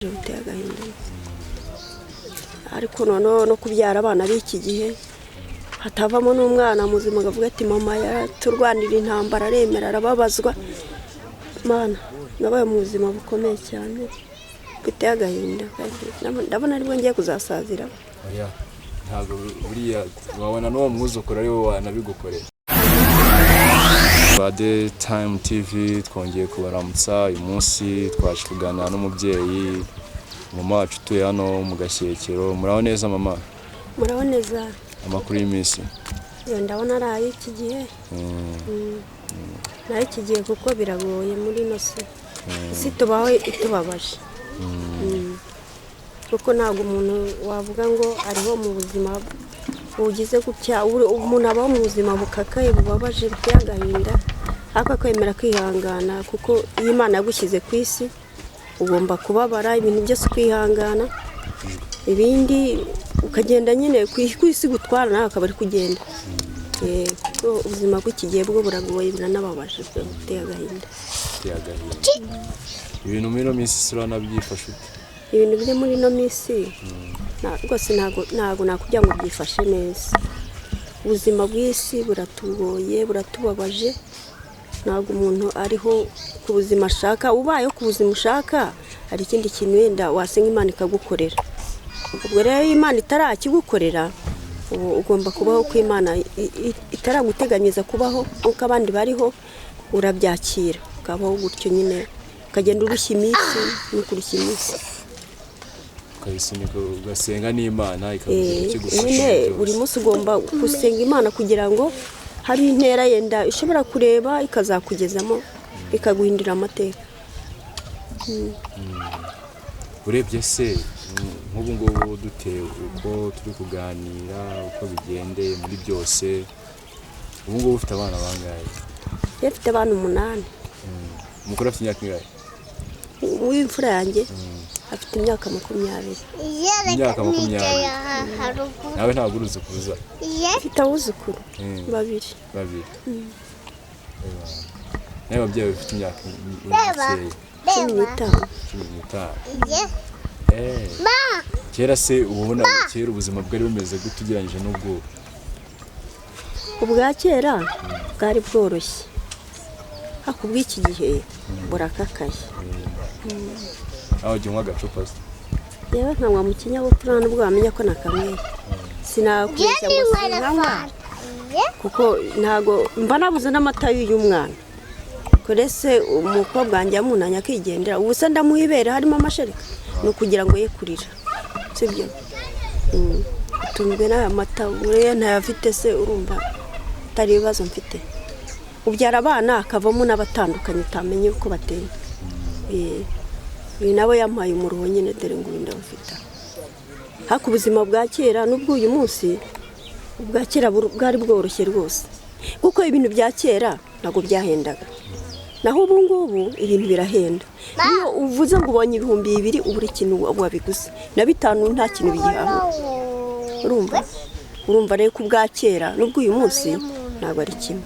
Biteye agahinda, ariko noneho no kubyara abana b'iki gihe hatavamo n'umwana muzima akavuga ati: "Mama yaraturwanira intambara, aremera, arababazwa." Mana, nabaye mu buzima bukomeye cyane biteye agahinda. Ndabona aribwo ngiye kuzasazira. Oya, ntabwo buriya wabona n'uwo mwuzukuru ari we wanabigukorera. Ba The Time TV, twongeye kubaramutsa. Uyu munsi twaje kuganira n'umubyeyi, mama wacu utuye hano mu Gashyekero. Muraho neza, mama? Muraho neza. Amakuru y'iminsi? Iyo ndabona ari ay'iki gihe, ni ay'iki gihe kuko biragoye muri ino si. Isi tubaho itubabaje, kuko ntabwo umuntu wavuga ngo ariho mu buzima bugize gutya. Umuntu abaho mu buzima bukakaye, bubabaje, buteye agahinda, ariko akwemera kwihangana, kuko iyo Imana yagushyize ku isi ugomba kubabara ibintu byose ukihangana, ibindi ukagenda nyine ku isi gutwara nawe akaba ari kugenda. Kuko ubuzima bw'iki gihe bwo buragoye, buranababaje, buteye agahinda. Biteye agahinda. Ibintu muri ino minsi se urabona byifashe ute? Ibintu biri muri ino minsi rwose ntabwo nakubwira ngo byifashe neza. Ubuzima bw'isi buratugoye, buratubabaje. Ntabwo umuntu ariho ku buzima ashaka. Ubayeho ku buzima ushaka, hari ikindi kintu wenda wasenga Imana ikagukorera. Ubwo rero iyo Imana itarakigukorera, ubu ugomba kubaho ko Imana itaraguteganyiriza kubaho nk'uko abandi bariho. Urabyakira ukabaho gutyo nyine, ukagenda urushya iminsi no kurushya iminsi. Ukabisunika, ugasenga n'Imana ikakugira ikigufasha nyine muri buri byose. Munsi ugomba gusenga Imana kugira ngo hari intera yenda ishobora kureba ikazakugezamo, ikaguhindura amateka. Urebye se nk'ubu ngubu dutewe uko turi kuganira, uko bigendeye muri byose, ubu ngubu ufite abana bangahe? Iyo afite abana umunani. Umukuru afite imyaka ingahe? Uw'imfura yanjye afite imyaka 20. Imyaka 20. Nawe ntabwo uruzukuruza? Afite abuzukuru babiri. Babiri. Nawe ababyeyi bafite imyaka mikeya? 15. 15. Kera se uba ubona kera ubuzima bwari bumeze gute ugereranyije n'ubwubu? Ubwa kera bwari bworoshye, ariko ubw'iki gihe burakakaye. Nawe ujya unywa agacupa se? Yewe, nkanywa mu kinyabupfura, nubwo wamenya ko nakanyweye. Sinakubeshya ngo sinkanywa, kuko ntago mba nabuze n'amata y'uyu mwana. Kurese umukobwa wanjye yamunanye akigendera, ubu se ndamuha ibere harimo amashereka? Ni ukugira ngo ye kurira, sibyo? Utunzwe n'aya mata. Buriya ntayafite se, urumva atari ibibazo mfite? Ubyara abana akavamo n'abatandukanye, utamenye uko bateye. Uyu nawe yampaye umuruho nyine, dore ngo uyu ndawufite. Ariko ubuzima bwa kera n'ubw'uyu munsi, ubwa kera bwari bworoshye rwose, kuko ibintu bya kera ntabwo byahendaga, naho ubu ngubu ibintu birahenda. Niyo uvuze ngo ubonye 2000, ubura ikintu wabiguze, na 5 nta kintu bigihaho. Urumva rero ko ubwa kera n'ubw'uyu munsi ntabwo ari kimwe.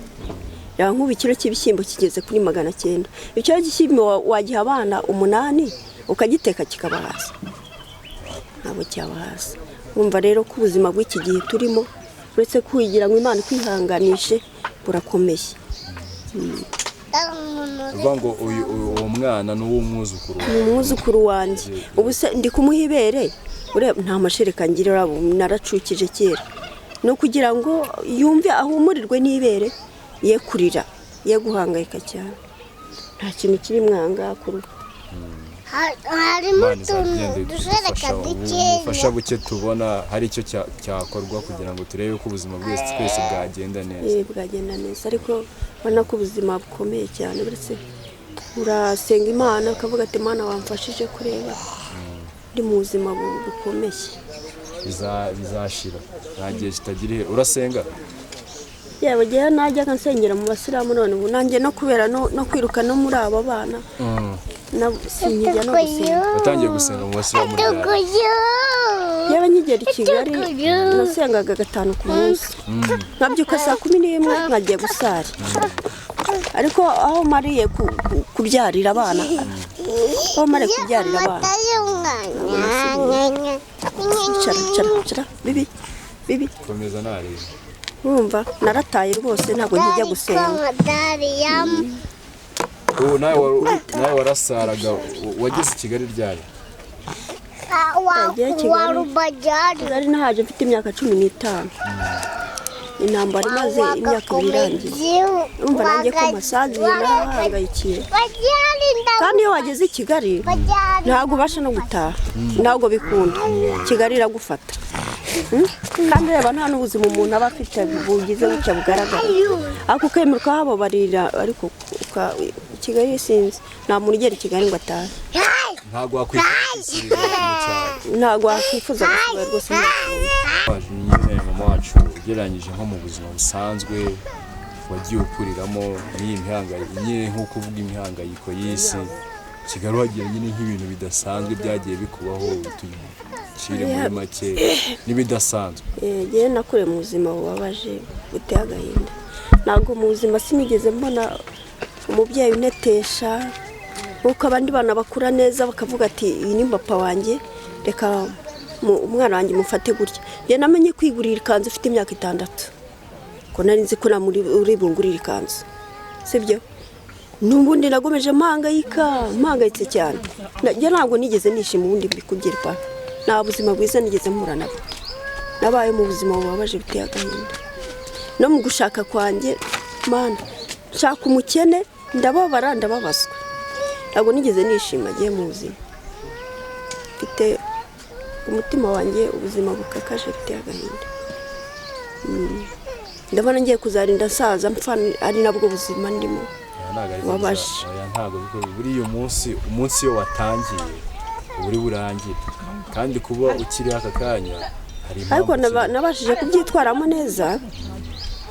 Reba nk'ubu ikiro cy'ibishyimbo kigeze kuri 900. Ikiro cy'ibishyimbo wagiha abana umunani ukagiteka kikabahaza? Ntabwo cyabahaza. Urumva rero ko ubuzima bw'iki gihe turimo, uretse kugira ngo Imana ikwihanganishe, burakomeye. Uvuga ngo uwo mwana ni uw'umwuzukuru Ni wawe? umwuzukuru wanjye. Ubu se ndi kumuha ibere, ureba nta mashereka ngira, uraba naracukije kera. Ni ukugira ngo yumve ahumurirwe n'ibere, ye kurira, ye guhangayika cyane. Nta kintu kiri mwanga ku rugo. Harimo Imana utuntu izagenda udujereka idufasha. Ubu dukeya. Ubufasha buke tubona, hari icyo cyakorwa kugira ngo turebe ko ubuzima bwese twese bwagenda neza. Bwagenda neza, ariko ubona ko ubuzima bukomeye cyane. Uretse urasenga Imana ukavuga ati: "Imana wamfashije kureba ndi mu buzima bukomeye." Bizashira, nta gihe kitagira ihe. Urasenga? Yewe, ngewe najyaga nsengera mu basilamu, none ubu nanjye no kubera no kwiruka no muri aba bana sinkijya no gusenga. Watangiye gusenga mu basilamu ryari? Yewe, nkigera i Kigali nasengaga gatanu ku munsi, nkabyuka saa 11 nkagiye gusara. Ariko aho mariye kubyarira abana, aho mariye kubyarira abana Ntabwo nasubiyeyo. Icara, icara, icara, bibi bibi. Komeza nareba. Urumva narataye rwose, ntabwo nkijya gusenga. Ubu nawe nawe warasaraga, wageze i Kigali ryari? Nagiye Kigali. Kigali nahaje mfite imyaka 15, intambara imaze imyaka 2 irangiye. Urumva nanjye ko masaziye narahangayikiye, kandi iyo wageze i Kigali ntabwo ubasha no gutaha, ntabwo bikunda, Kigali iragufata. Kandi reba nta n'ubuzima umuntu aba afite bugize gutya bugaragara, ariko ukemera ukahababarira. Ariko Kigali sinzi, nta muntu ugera i Kigali ngo atahe. Ntabwo wakwifuza gusubira mu cyaro? Ntabwo wakwifuza gusubira rwose, ntibikunda. Waje nyine mama wacu, ugereranyije nko mu buzima busanzwe wagiye ukuriramo n'iyi mihangayiko nyine, nk'uko uvuga imihangayiko y'isi, Kigali wagiye nyine nk'ibintu bidasanzwe byagiye bikubaho, tucire muri make n'ibidasanzwe. Njyewe nakuriye mu buzima bubabaje buteye agahinda. Ntabwo mu buzima sinigeze mbona umubyeyi unetesha nk'uko abandi bana bakura neza bakavuga ati iyi ni papa wanjye, reka umwana wanjye mufate gutya. Njye namenye kwigurira ikanzu ufite imyaka 6, ko nari nzi ko uri bungurire ikanzu, sibyo? N'ubundi nagomeje mpangayika, mpangayitse cyane. Njye ntabwo nigeze nishima, ubundi mbikubwira pa, nta buzima bwiza nigeze mpura nabwo. Nabaye mu buzima bubabaje biteye agahinda. No mu gushaka kwanjye, mana, nshaka umukene ndababara, ndababazwa. Ntabwo nigeze nishima agiye mu buzima, mfite umutima wanjye ubuzima bukakaje biteye agahinda. Ndabona ngiye kuzarinda nsaza mpfa ari nabwo buzima ndimo. Oya, ntabwo ariko Wabaje. Oya, ntabwo biko buriya umunsi iyo watangiye uba uri burangire, kandi kuba ukiriho aka kanya hari impamvu. Ariko nabashije kubyitwaramo neza.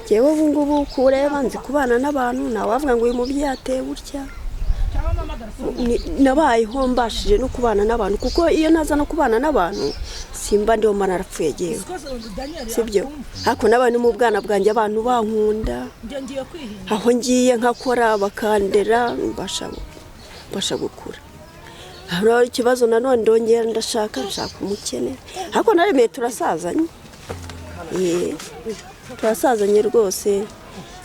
Njyewe ubu ngubu kureba nzi kubana n'abantu, ntawavuga ngo uyu mubyeyi ateye gutya. Nabayeho mbashije no kubana n'abantu, kuko iyo naza no kubana n'abantu simba ndiho, mba narapfuye jyewe, sibyo? Ariko nabaye no mu bwana bwanjye abantu bankunda, aho ngiye nkakora bakandera, mbasha gukura. Hano ikibazo nanone ndongera ndashaka, nshaka umukene, ariko naremeye turasazanye. Turasazanye rwose,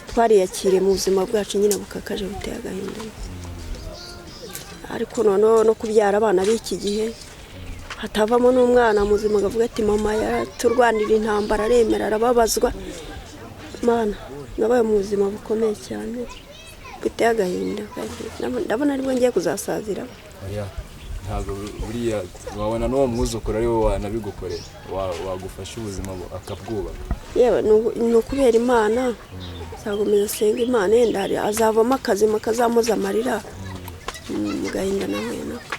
twariyakiriye mu buzima bwacu nyine bukakaje buteye agahinda. Ariko noneho no kubyara abana b'iki gihe hatavamo n'umwana muzima akavuga ati mama yaraturwanira intambara, aremera arababazwa. Mana, nabaye mu buzima bukomeye cyane buteye agahinda. Ndabona aribwo ngiye kuzasazira. Oya, ntabwo buriya wabona n'uwo mwuzukuru ari we wanabigukorera, wagufasha ubuzima akabwubaka. Yewe, ni ukubera Imana, nzakomeza asenga Imana, yenda azavamo akazima kazamuza amarira mu gahinda nahuye nako.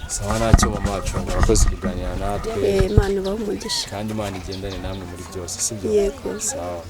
Sawa, ntacyo mama wacu, murakoze kuganira natwe. Imana ibahe umugisha. Kandi Imana igendane namwe muri byose, sibyo? Yego. Sawa.